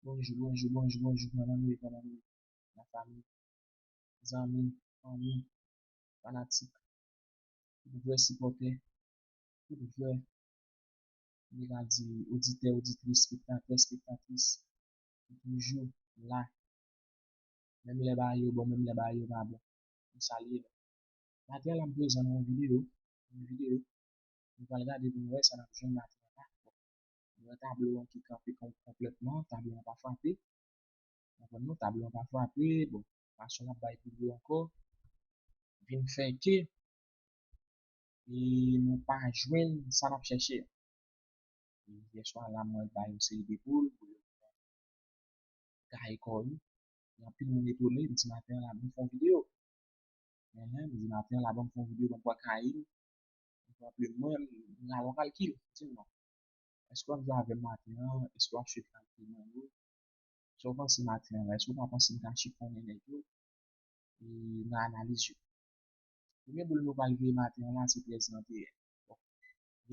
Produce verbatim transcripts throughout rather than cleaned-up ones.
Bonjou, bonjou, bonjou, bonjou, kòman nou ye, kòman nou ye? Lafanmi, zanmi, fanmi, fanatik, tout vrè sipòtè, tout vrè, m ka di, oditè, oditris, spektatè, spektatris, ki toujou la. Menm lè bagay yo bon, menm lè bagay yo pa bon. M salye nou. Maten an la, m prezan nan yon videyo. Yon videyo. Nou pral gade pou nou wè sa n ap jwenn maten an la. Nou wè tablo an ki kanpe kon-, konplètman. Tablo an pa frape. Konprann nou? Tablo an pa frape. Bon, pasyon n ap bay pou yo ankò vin fè ke e nou pa jwenn sa n ap chèche a. E yèswa la, mwen bay yon seri de boul pou yo gaye kò yo. E anpil moun etone, m di maten an la, m fè yon videyo. Enhen, m di maten an la, ban m fè yon videyo, ban m pran kaye m. M pran plim mwen, m rale yon kalkil. M di non. Èske w ap jwe avè m maten an? Èske w ap swiv kalkil mwen yo? Sa w panse maten an la? Èske w pa panse m ka chifonnen nèg yo e nan analiz yo? Premye boul nou pral veye maten an la, se trèz trannteyen. Bon,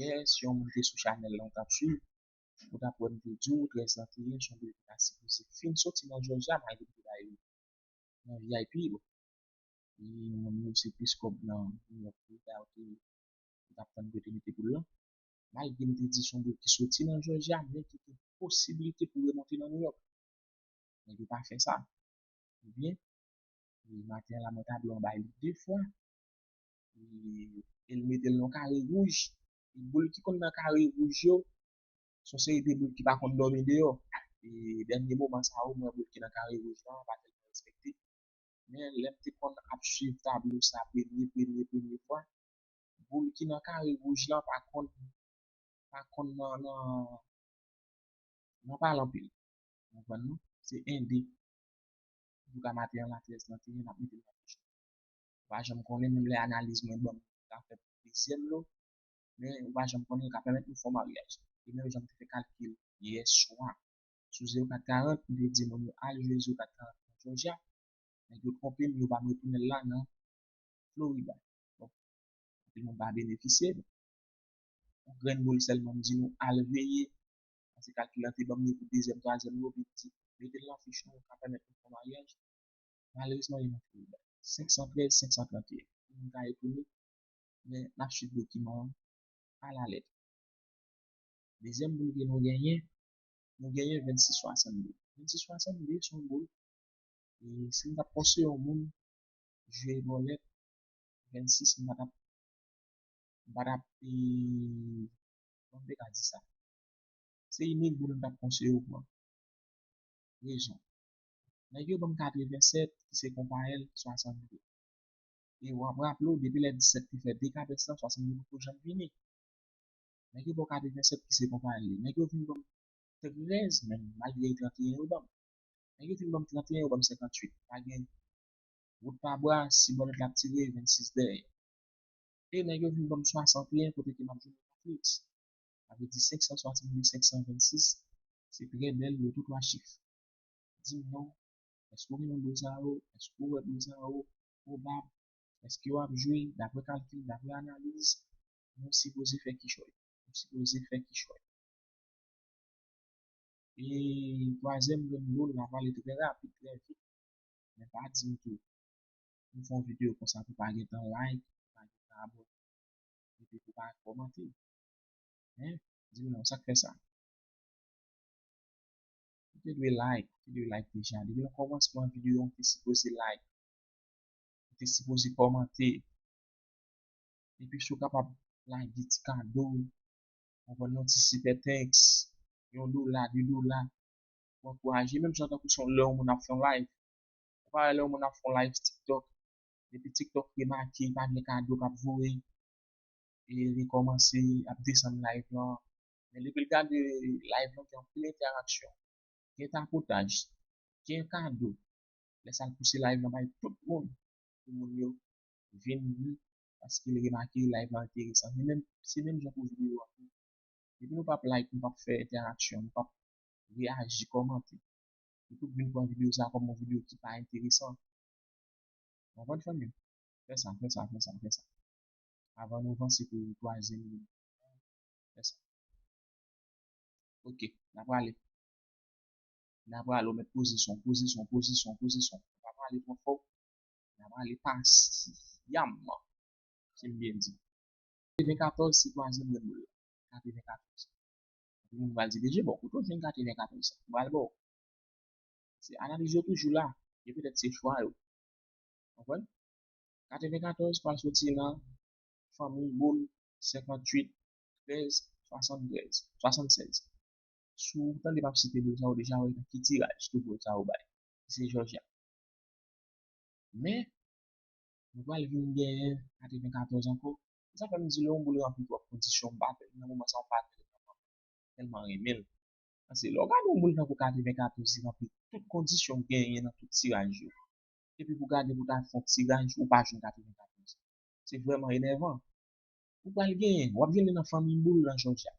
yè, si yon moun te sou chanèl la, ou t ap swiv, ou t ap wè m te di w, trèz trannteyen, se yon boul ki ta sipoze fin soti nan Jòjya, malgre m te bay li nan V I P, bon. E moun yo se plis kòb nan Nouyòk yo, dayè, ou te, ou t ap tann pou yo te mete boul lan. Malgre m te di se yon boul ki soti nan Jòjya, men ki gen posiblite pou remonte nan Nouyòk. Nèg yo pa fè sa. Ebyen, e maten an la, mwen tablo an bay li de fwa. E, e l mete l nan kare wouj. E boul ki konn nan kare wouj yo, se yon seri de boul ki pa konn dòmi deyò. E dènye moman sa yo, mwen boul ki nan kare wouj lan, pa tèlman respekte. Men lè m te konn ap swiv tablo sa premye, premye, premye fwa, boul ki nan kare wouj lan pa konn, pa konn nan, nan, nan pale anpil. Ou konprann non? Se en de. Antouka, maten an la, trèz trannteyen, n ap mete l nan poch nou. Ou pa janm konnen, menm lè analiz mwen ban m ka fè pou dezyèm lo, men ou pa janm konnen, l ka pèmèt nou fè yon maryaj. E menm jan m te fè kalkil yè swa sou zewo kat karant, m te di moun yo al jwe zewo kat karant nan Jòjya. Nèg yo twonpe m, yo ba m retounen l la nan Florida. Bon, anpil moun pa benefisye. Yon grenn boul sèlman, m di nou al veye. Paske kalkil lan te ban m li pou dezyèm, twazyèm lo, m di mete l nan fich nou, ka pèmèt nou fè maryaj. Malerezman, li nan Florida. Senk san trèz, senk san trannteyen. Moun ka etone, men n ap swiv dokiman an alalèt. Dezyèm boul ke nou genyen, nou genyen vennsis swasannde. Vennsis swasannde se yon boul. E si m t ap konseye yon moun jwe bòlèt, vennsis, m pa t ap, m pa t ap, e, kòman m te ka di sa? Se inik boul m t ap konseye w pran. Rezon. Nèg yo ban m katrevensèt, ki se konpayèl swasannde. E w ap raple w, depi lè disèt te fè dekabès lan, swasannde poko janm vini. Nèg yo ba w katrevensèt ki se konpayèl li. Nèg yo vin ban m trèz menm, malgre trannteyen yo ban m. Nèg yo vin ban m trannteyen, yo ban m senkantuit. Pa gen wout pa bwa, si bòlèt la ap tire, vennsis dèyè. E nèg yo vin ban m swasanteyen kote ke m ap jwe nan Netflix. Sa vle di senk san swasanndis, senk san vennsis, se trè bèl, yo tou twa chif. Di m non, èske w renmen boul sa yo? Èske w wè boul sa yo pwobab? Èske yo ap jwe? Daprè kalkil, daprè analiz, nou sipoze fè kichòy. Nou sipoze fè kichòy. E twazyèm grenn boul, n a pale trè rapid, trè vit. Men pa di m tou, m fè yon videyo konsa pou pa gentan like, pou pa gentan abòne, epi pou pa kòmante. Hein? Di m non, sa k fè sa? Ou te dwe like, ou te dwe like deja. Depi nan kòmansman videyo an, ou te sipoze like. Ou te sipoze kòmante. Epi si w kapab lage ti kado, ou konprann, yon ti super thanks, yon dola, de dola, pou ankouraje. Menm jan tankou se yon lè yon moun ap fè yon live. Ou pa wè lè yon moun ap fè yon live TikTok, depi TikTok remake pa gen kado k ap voye, e li kòmanse ap desann live lan. Men depi l gade live lan, gen anpil entèraksyon, gen tapotaj, gen kado. Lè sa l pouse live lan bay tout moun, pou moun yo vin li, paske l remake live lan enteresan. Se menm, se menm jan pou videyo a tou. Depi nou p ap like, nou p ap fè entèraksyon, nou p ap reyaji, kòmante, yo tout vin pran videyo sa kòm yon videyo ki pa enteresan. Konprann, fanmi? Fè sa, fè sa, fè sa, fè sa. Avan nou vanse pou twazyèm videyo. Fè sa. Ok, n a prale. N a prale, ou mèt poze son, poze son, poze son, poze son. N a prale twò fò. N a prale pasyamman, si m byen di. Katrevenkatòz se twazyèm grenn boul la. Katrevenkatòz. Moun pral di, "Deje, bon, kote w jwenn katrevenkatòz sa?" M pral ba w. Se analiz yo toujou la. E petèt se chwa yo. Konprann? Katrevenkatòz pral soti nan fanmi boul senkantuit, trèz, swasanntrèz, swasannsèz. Si w tande m ap site boul sa yo deja, w wè nan ki tiraj tout boul sa yo bay. Se Jòjya. Men, nou pral vin genyen katrevenkatòz ankò. Se sa fè m di lè yon boul ranpli twòp kondisyon, m pa, nan moman sa, m pa tèlman renmen l. Paske lè w gade yon boul tankou katrevenkatòz, li ranpli tout kondisyon w genyen nan tout tiraj yo. Epi pou gade pou ta fè yon tiraj, ou pa jwenn katrevenkatòz. Se vrèman enèvan. Ou pral genyen, w ap jwenn li nan fanmi boul nan Jòjya.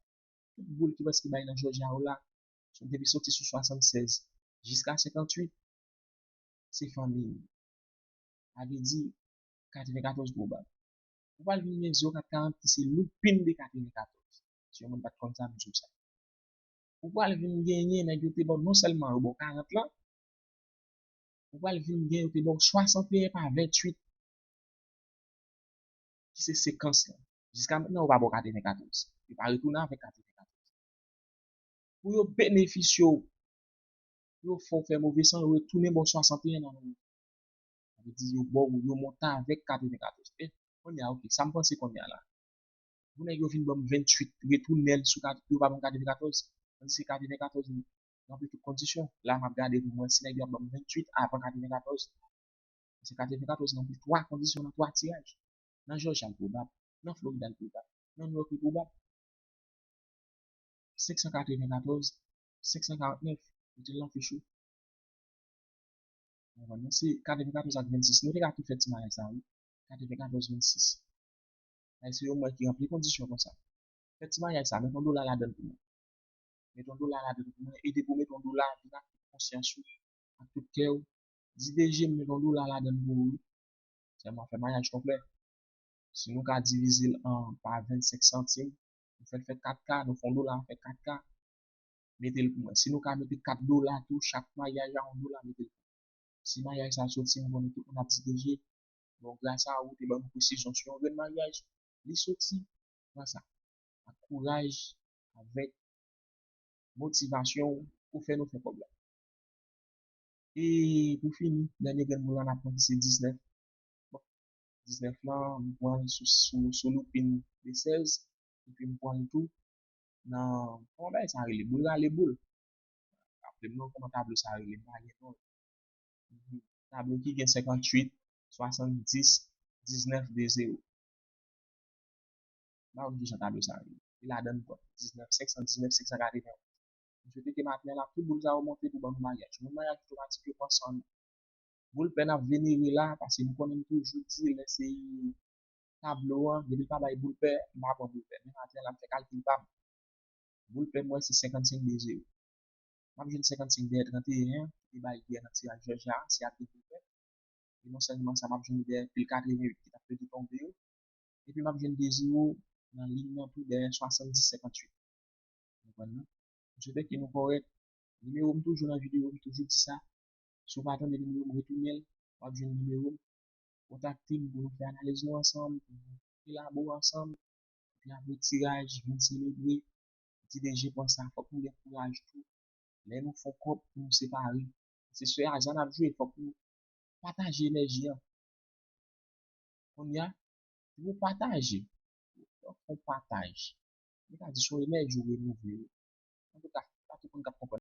Tout boul ki prèske bay nan Jòjya yo la, depi soti sou swasanntrèz jiska senkantuit, se fanmi. Sa vle di, katrevenkatòz pwobab. Ou pral vin gen zewo kat karant ki se loupin de katrevenkatòz. Si yon moun pa t konn sa, m di w sa. Ou pral vin genyen nèg yo te ba w, non sèlman yo ba w karant lan, ou pral vin gen yo te ba w swasanteyen pa venntuit, ki se sekans lan. Jiska mentnan, yo pa ba w katrevenkatòz. Yo pa retounen avèk katrevenkatòz. Pou yo benefisye w, pou yo fè w fè move san, yo retounen ba w swasanteyen nan men w. Sa vle di, yo ba w, yo monte avèk katrevenkatòz. E, kounye a, oke, sa m panse kounye a la. Pou nèg yo vin ban m venntuit, retounen l sou kat, yo pa ban m katrevenkatòz. Tandis ke katrevenkatòz, li ranpli tout kondisyon. La, m ap gade pou m wè si nèg yo ap ban m venntuit avan katrevenkatòz. Paske katrevenkatòz ranpli twa kondisyon nan twa tiraj. Nan Jòjya, l pwobab. Nan Florida, l pwobab. Nan Nouyòk, li pwobab. Senk san katrevenkatòz, senk san karantnèf, mete l nan fich ou. Ou konprann, non? Se katrevenkatòz ak vennsis. Nou te ka tou fè ti maryaj sa, wi. Katrevenkatòz vennsis. Ay, se yon mwen ki ranpli kondisyon konsa. Fè ti maryaj sa, mete yon dola ladan l pou mwen. Mete yon dola ladan l pou mwen. Ede pou mete yon dola, vin ak tout konsyans ou, ak tout kè w. Di D G m mete yon dola ladan l pou ou, wi. Sèlman fè maryaj konplè. Si nou ka divize l an pa vennsenk santim, nou fè l fè kat K, nou fè yon dola, fè kat K, mete l pou mwen. Si nou ka mete kat dola tou, chak maryaj a yon dola, mete l pou mwen. Si maryaj sa soti, m konnen tout moun ap di, "D G, bon, gras a ou, ou te ban nou presizyon sou yon grenn maryaj." Li soti, pran sa. Ak kouraj, avèk motivasyon ou fè nou fè kòb la. E pou fini, dènye grenn boul la n ap pran se diznèf. Bon, diznèf lan, m pran l sou, sou, sou loupin de sèz, epi m pran l tou nan, kòman bagay sa rele? Boul rale boul. Raple m non kòman tablo sa rele, m pa gen non. Mhm. Tablo ki gen senkantuit, swasanndis, diznèf, de zewo. M pa konn kijan tablo sa rele. E ladan l pran diznèf, senk san diznèf, senk san katreven. M swete ke maten an la, tout boul sa yo monte pou ban nou maryaj. Moun maryaj otomatik yo pran san nou. Boul pè n ap venere la, paske nou konnen m toujou di, lè se tablo an, depi l pa bay boul pè, m pa pran boul pè. Men maten an la, m fè kalkil pa m. Boul pè m wè se senkannsenk de zewo. M ap jwenn senkannsenk dèyè tranteyen an, ki te bay yè nan tiraj Jòjya a, si y ap gen boul pè. E non sèlman sa, m ap jwenn dèyè pil katreventuit ki t ap pedi tonbe yo. Epi m ap jwenn de zewo nan liy nan tou dèyè swasanndis senkanntuit. Konprann non? M swete ke nou kòrèk. Nimewo m toujou nan videyo, m toujou di sa. Si w pa tande nimewo m, retounen l, w ap jwenn nimewo m. Kontakte m pou nou fè analiz nou ansanm, pou nou elabore ansanm. Epi apre tiraj, vin selebre. Ti D J pran sa, fòk nou gen kouraj tou. Lè nou fè yon kòb pou nou separe. Se sou aza n ap jwe, fòk nou pataje enèji an. Kounye a, si nou pataje, fè yon pataj. Nou ka di se yon enèji ou renouvle. Antouka, pa tout moun k ap konprann.